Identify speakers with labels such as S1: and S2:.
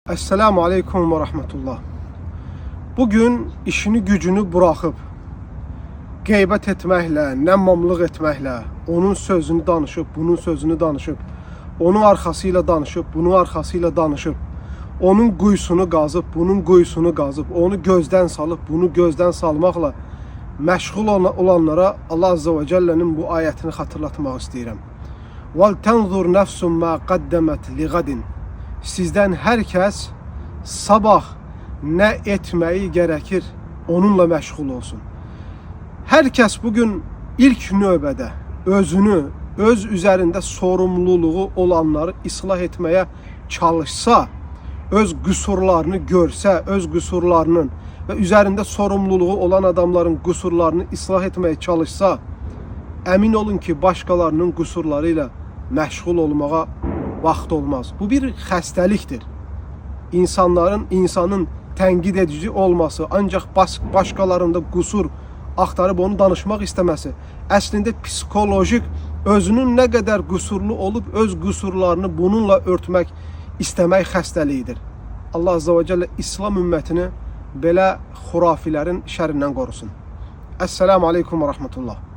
S1: Esselamu Aleyküm ve Rahmetullah. Bugün işini gücünü buraxıb qeybət etməklə, nəmmamlıq etməklə, onun sözünü danışıb, bunun sözünü danışıb, onun arxası ilə danışıb, bunun arxası ilə danışıb, onun quyusunu qazıb, bunun quyusunu qazıb, onu gözdən salıb, bunu gözdən salmaqla məşğul olanlara Allah Azza və Cəllənin bu ayətini xatırlatmaq istəyirəm. Vel tenzur nefsun ma qaddamet ligadin. Sizdən hər kəs sabah nə etməyi gərəkir, onunla məşğul olsun. Hər kəs bugün ilk növbədə özünü, öz üzərində sorumluluğu olanları islah etməyə çalışsa, öz qüsurlarını görsə, öz qüsurlarının və üzərində sorumluluğu olan adamların qüsurlarını islah etməyə çalışsa, əmin olun ki, başqalarının qüsurları ilə məşğul olmağa vaxt olmaz. Bu bir xəstəlikdir. İnsanların, insanın tənqid edici olması, ancaq başqalarında qüsur axtarıb onu danışmaq istəməsi, əslində psixolojik özünün nə qədər qüsurlu olub öz qüsurlarını bununla örtmək istəmək xəstəliyidir. Allah Azza və Cəllə İslam ümmətini belə xurafilərin şərrindən qorusun. Esselamu Aleyküm və Rahmetullah.